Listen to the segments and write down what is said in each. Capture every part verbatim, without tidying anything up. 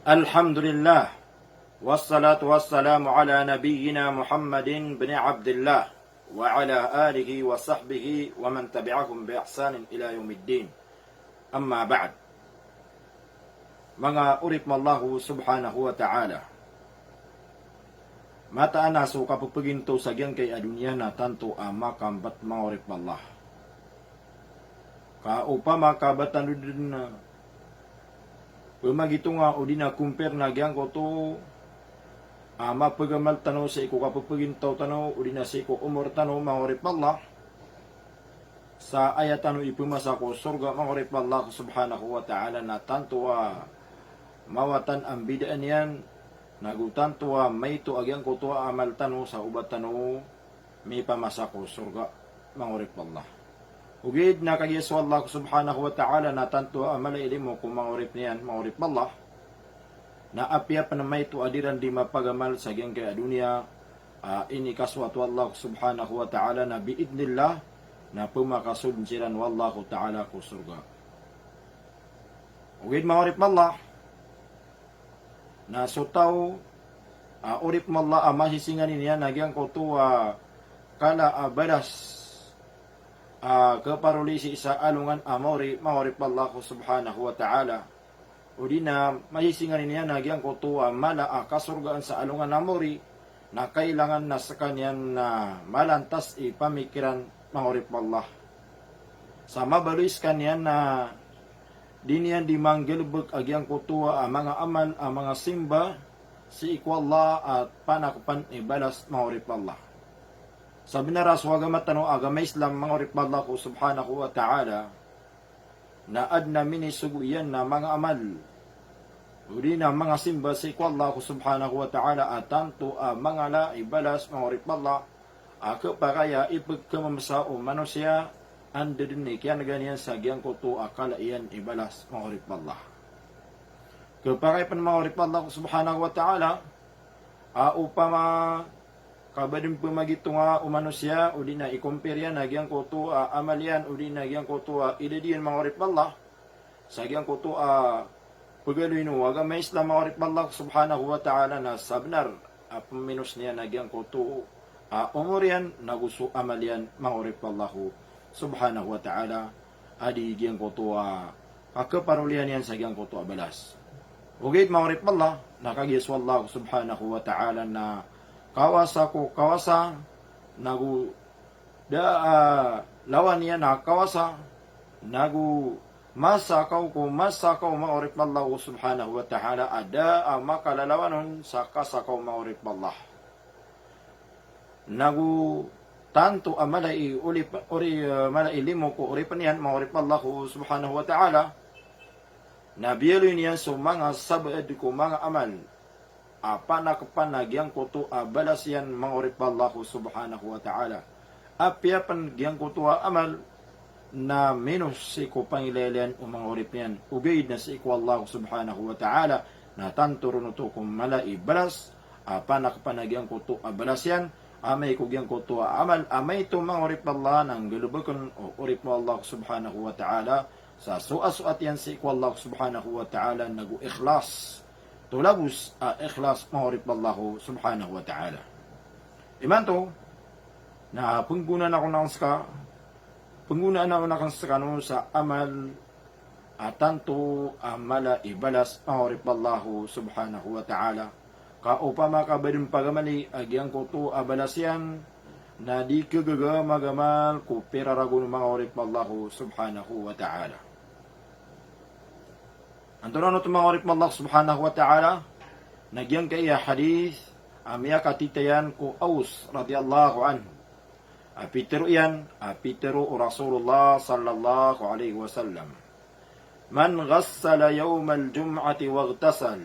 Alhamdulillah. Wassalatu wassalamu ala nabiyyina Muhammadin bin Abdillah wa ala alihi wa sahbihi wa man tabi'ahum bi ihsanin ila yawmiddin. Amma ba'd. Manga oripn o Allah subhanahu wa ta'ala. Mataan a so kapphagintaw sa giyangkai a doniya na tanto a makambat, manga oripn o Allah. Ka opama ka ba tano dn pmagitonga odi na compare na giyangkoto a mapagamal tano sii ko kapphagintaw tano odi na sii ko omor tano, manga oripn o Allah, sa aya tano ipmasa ko sorga, manga oripn o Allah subhanahu wa ta'ala, na tanto a mawatan a mbidaan iyan, nago tanto a maito a giyangkoto a amal tano sa o ba tano mipamasa ko sorga, manga oripn o Allah. Ogaid na kagiya so Allah subhanahu wa ta'ala na tanto a mala i limo ko manga oripn iyan, manga oripn o Allah, na apiya pn maito a di ran di mapagamal sa giyangkai a doniya, a, inikasoat o Allah subhanahu wa ta'ala, na bi'idhnillah na pmakasold siran o Allah ta'ala ko sorga. Ogaid, manga oripn o Allah, na so taw a oripn o Allah a masisinganin iyan a giyangkoto a kala a balas a kaparoli sii sa alongan a maori, manga oripn o Allah subhanahu wa ta'ala, odi na masisinganin iyan a giyangkoto a mala a kasorgaan sa alongan a maori, na kailangan na skaniyan na malantas i pamikiran, manga oripn o Allah, sa mabaloy skaniyan na di niyan di manggalbk a giyangkoto a manga amal a manga simba sii ko Allah a panakpan i balas, manga oripn o Allah. Sabnar a so agama tano a agama Islam, manga oripn o Allah subhanahu wa ta'ala, na adn a minisogo iyan a manga amal odi na manga simba sii ko Allah subhanahu wa ta'ala a tanto a mangala i balas, manga oripn o Allah, a khapakay a ipkhmamsa o manosiya anda dn i kiyan'ga niyan sa giyangkoto a kala iyan i balas, manga oripn o Allah. Khapakay pn, manga oripn o Allah subhanahu wa ta'ala, a opama ka ba dn pmagitonga o manosiya odi na i-compare iyan a giyangkoto a amal iyan odi na giyangkoto a idad iyan, manga oripn o Allah, sa giyangkoto a pagaloyn o agama Islam, manga oripn o Allah subhanahu wa ta'ala, na sabnar a pminos niyan a giyangkoto a omor iyan nago so amal iyan, manga oripn o Allah subhanahu wa ta'ala, a di giyangkoto a kaparolian iyan sa giyangkoto a balas. Ogaid, manga oripn o Allah, na kagiya so Allah subhanahu wa ta'ala na kawasa ko kawasa, nago da a lawan iyan a kawasa, nago masakaw ko masakaw, manga oripn o Allah subhanahu wa ta'ala, a da a makalalawan on sa kasakaw, manga oripn o Allah. Nago tanto a mala i olip-, ori-, eh, mala i limo ko oripn iyan, manga oripn o Allah subhanahu wa ta'ala, na biyaloy niyan so manga sabaad ko manga amal a panakpan a giyangkoto a balas iyan, manga oripn o Allah subhanahu wa ta'ala. Apiya pn giyangkoto a amal na minos sii ko pangilaylayan o manga oripn iyan, ogaid na sii ko Allah subhanahu wa ta'ala na tanto ron oto ko mala i balas a panakpan a giyangkoto a balas iyan, amay ko giyangkoto a amal a maito, manga oripn o Allah, na nggalbkn o oripn o Allah subhanahu wa ta'ala sa soasoat iyan sii ko Allah subhanahu wa ta'ala nago ikhlas. Tolabos a ikhlas, manga oripn o Allah subhanahu wa ta'ala. Imanto na pnggonaan ako nakn ska, pnggonaan ako nakn skano sa amal a tanto a mala i balas, manga oripn o Allah subhanahu wa ta'ala. Ka opama ka ba dn pagamali a giyangkoto a balas iyan, na di khagaga magamal ko piraragon, manga oripn o Allah subhanahu wa ta'ala. Antonaa oto, manga oripn o Allah subhanahu wa ta'ala? Na giyangkai a hadith a miyakatitayan ko Aws radiyallahu anhu. A pitharo iyan, a pitharo o Rasulullah sallallahu alaihi wasallam: "Man ghassala yawmal jum'ati waghtasal,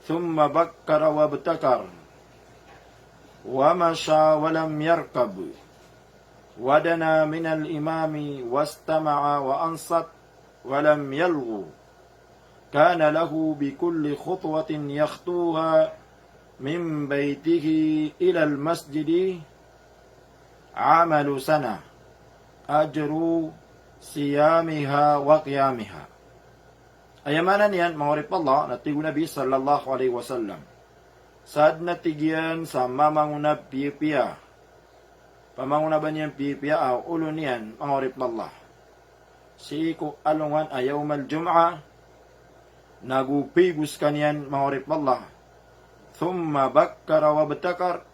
thumma bakkara wabtakar, wa masha wa lam yarkab, wa dana minal imami wastama'a wa ansat, wa lam yalghu, kana lahu bi kulli khutwatin yakhtuha min baytihi ilal masjidi amalu sanah, ajru siyamiha wa qiyamiha." Aya maana niyan, manga oripen o Allah, na tig o Nabi sallallahu alaihi wasallam, sadn a tig iyan sa mamangonab piyapiya, pamangonab iyan piyapiya a olo niyan, manga oripen o Allah, sii ko alongan a yawmal jum'ah, nago pigo skaniyan, manga oripen o Allah, thumma bakkara wabtakar,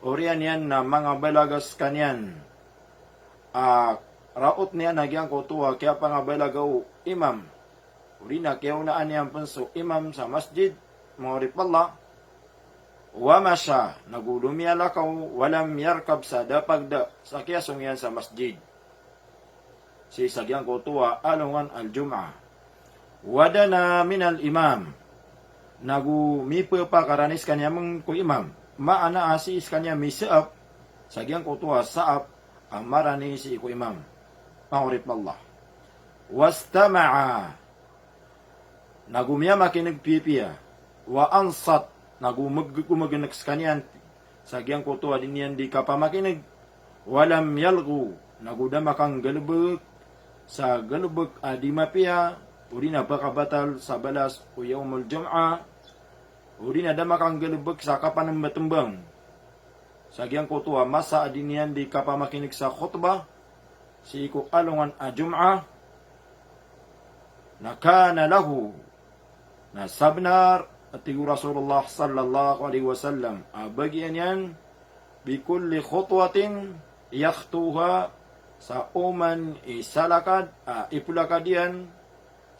oriyan iyan na mangabalaga skaniyan a raot niyan a giyangkoto a kiyapangabalaga o imam, odi na kiyaonaan iyan pen so imam sa masjid, manga oripen o Allah, wa masha, nago lomiyalakaw, wa lam yarkab, sa da pagda sa kiyasong iyan sa masjid sii sa giyangkoto a alongan al-jum'ah. Wa dana minal imam, nago mipepakarani skaniyan ko imam, maana a sii skaniyan misaap sa giyangkoto a saap a marani sii ko imam, manga oripen o Allah. Wastama'a, nago miyamakineg piyapiya, wa ansat, nago meg-, gomegenek skaniyan sa giyangkoto a di niyan di kapamakineg, wa lam yalghu, nago da makanggalebek sa galebek a di mapiya, odi na pakabatal sa balas o yawmal jum'ah, odi na da makanggalebek sa kapanembatembang sa giyangkoto a masa a di niyan di kapamakineg sa khutbah sii ko alongan a jum'ah, na kana lahu, na sabenar, a tig o Rasulullah sallallahu alaihi wasallam, a bagian iyan, bi kulli khutwatin yakhtuha, sa oman i salakad a ipelakad iyan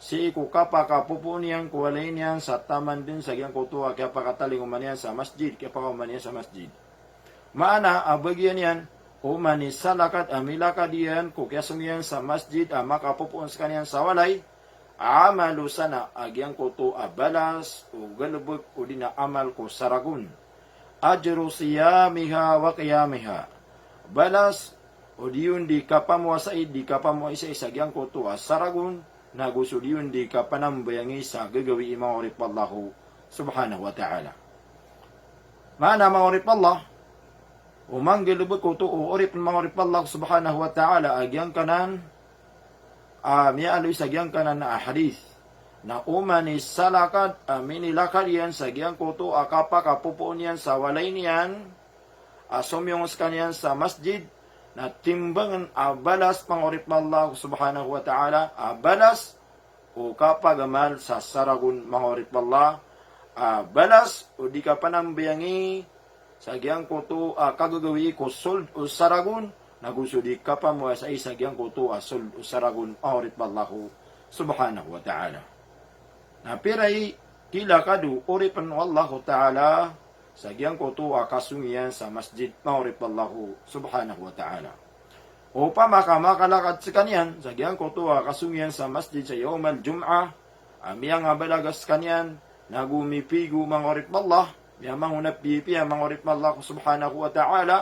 sii ko kapakapopoon iyan ko walay niyan sa taman den sa giyangkoto a kiyapakatalingoma niyan sa masjid, kiyapakaoma niyan sa masjid. Maana a bagian iyan, oman i salakad a milakad iyan ko kiyasong iyan sa masjid a makapopoon skaniyan sa walay, amalu sana, a giyangkoto a balas o galebek odi na amal ko saragon. Ajru siyamiha wa qiyamiha. Balas o di on di kapamowasai, di kapamowasai sa giyangkoto a saragon, nago so di on di kapanambayangi sa gagawii, manga oripen o Allah subhanahu wa ta'ala. Maana, manga oripen o Allah, o manggalebek oto o oripen, manga oripen o Allah subhanahu wa ta'ala, a giyangkanan a miyaaloy sa giyangkanan a hadith, na oman i salakad a minilakad iyan sa giyangkoto a kapakapopoon iyan sa walay niyan a somiyong skaniyan sa masjid, na timbangen a balas, manga oripen o Allah subhanahu wa ta'ala, a balas o kapagamal sa saragon, manga oripen o Allah, a balas o di kapanambayangi sa giyangkoto a kagagawii ko sold o saragon, nago so di kapamowasai sa giyangkoto a sold o saragon, manga oripen o Allah subhanahu wa ta'ala. Na pira i kilakad o oripen o Allah ta'ala sa giyangkoto a kasong iyan sa masjid, manga oripen o Allah subhanahu wa ta'ala. Opama ka makalakad skaniyan sa giyangkoto a kasong iyan sa masjid sa yawmal jum'ah, a miyangabalaga skaniyan, nago mipigo, manga oripen o Allah, miyamangonab piyapiya, manga oripen o Allah subhanahu wa ta'ala,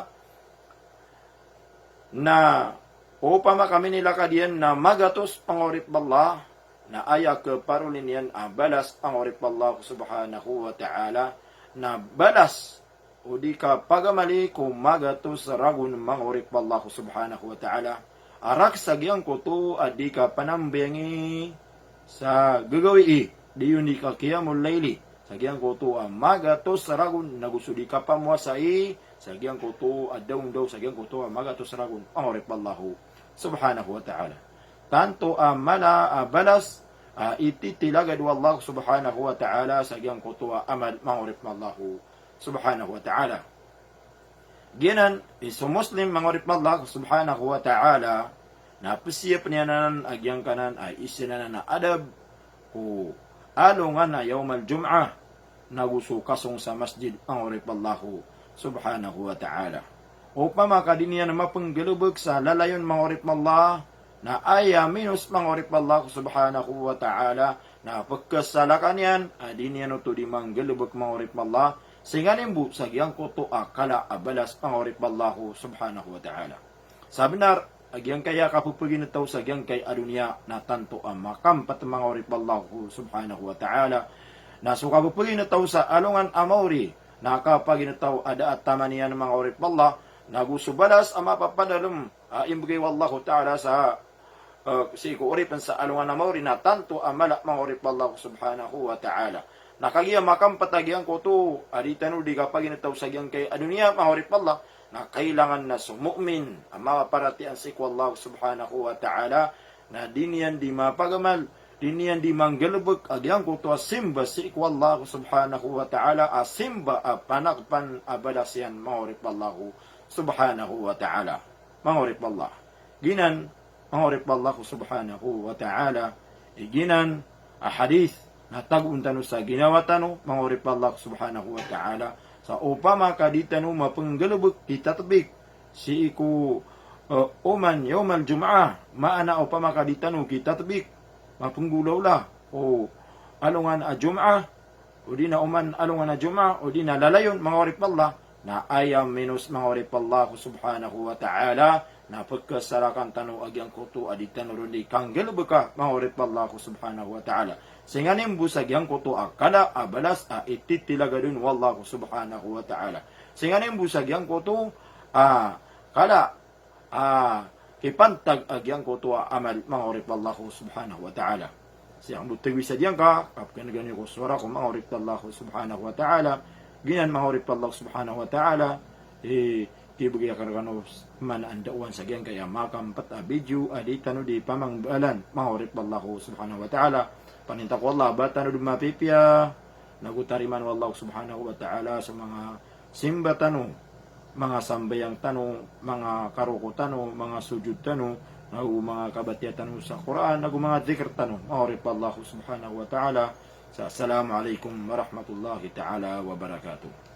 na opama ka minilakad iyan na magatos, manga oripen o Allah, na aya kaparoli niyan a balas, manga oripen o Allah subhanahu wa ta'ala, na balas o di kapagamali ko magatos ragon, manga oripen o Allah subhanahu wa ta'ala, a rak sa giyangkoto a di kapanambayangi sa gagawii, di on di kaqiyamul layli, sa giyangkoto a magatos ragon, nago so di kapamowasai sa giyangkoto a dawndaw, sa giyangkoto a magatos ragon, manga oripen o Allah subhanahu wa ta'ala. Tanto a mala a balas a ititilagad o Allah subhanahu wa ta'ala sa giyangkoto a amal, manga oripen o Allah subhanahu wa ta'ala. Giyanan i so Muslim, manga oripen o Allah subhanahu wa ta'ala, na pesiyapen iyan anan a giyangkanan a isa anan a adab ko alongan a yawmal jum'ah, nago so kasong sa masjid, manga oripen o Allah subhanahu wa ta'ala. Opama ka di niyan mapenggalebek sa lalayon, manga oripen o Allah, na aya minos, manga oripen o Allah subhanahu wa ta'ala, na pekesalakan iyan a di niyan oto di manggalebek, manga oripen o Allah, singanin bo sa giyangkoto a kala a balas, manga oripen o Allah subhanahu wa ta'ala. Sa benar a giyangkaya kapepeginetaw sa giyangkai a doniya na tanto a makampet, manga oripen o Allah subhanahu wa ta'ala. Na so kapepeginetaw sa alongan a maori na kapaginetaw a da a taman iyan, manga oripen o Allah, nago so balas a mapapadalem a imbegay o Allah ta'ala sa eh, sii ko oripn sa alongan a maori na tanto a mala, manga oripn o Allah subhanahu wa ta'ala. Na kagiya makampt a giyangkoto a di tano di kapaginetaw sa giyangkai a doniya, manga oripn o Allah, na kailangan na so mu'min a maparatiyaya sii ko Allah subhanahu wa ta'ala na di niyan di mapagamal, di niyan di manggalbk a giyangkoto a simba sii ko Allah subhanahu wa ta'ala, a simba a panakpan a balas iyan, manga oripn o Allah subhanahu wa ta'ala. Manga oripn o Allah. Giyanan, manga oripn o Allah subhanahu wa ta'ala, i giyanan a hadith na tagoon tano sa ginawa tano, manga oripn o Allah subhanahu wa ta'ala, sa opama ka di tano mapnggalbk ki tatbik sii ko, eh, oman yawmal jum'ah, maana opama ka di tano ki tatbik mapnggolawla o alongan a Jum'ah, o di na oman alongan a Jum'ah, o di na lalayon, manga oripn o Allah, na aya minos, manga oripn o Allah subhanahu wa ta'ala, na pkhasarakan tano a giyangkoto a di tano ron di kanggalbka, manga oripn o Allah subhanahu wa ta'ala. Singanim bo sa giyangkoto a kala a balas a ititilagadon o Allah subhanahu wa ta'ala. Singanim bo sa giyangkoto a kala a kipantag a giyangkoto a amal, manga oripn o Allah subhanahu wa ta'ala. Sii ko bo tagwi sa giyangka, kapkhan'gan iyo ko sowara ko, manga oripn o Allah subhanahu wa ta'ala. Giyanan, manga oripn o Allah subhanahu wa ta'ala, i kibgay akn rkano man a ndaowan sa giyangkaya makampt a video a di tano di pamangbalan, manga oripn o Allah subhanahu wa ta'ala. Paninta ko Allah ba tano di mapipiya, nago tarimaan o Allah subhanahu wa ta'ala so manga simba tano, manga sambayang tano, manga karoko tano, manga sojod tano, nago manga kabatiya tano sa Qur'an, nago manga dhikr tano, manga oripn o Allah subhanahu wa ta'ala. Sa, assalamu alaikum warahmatullahi ta'ala wabarakatuh.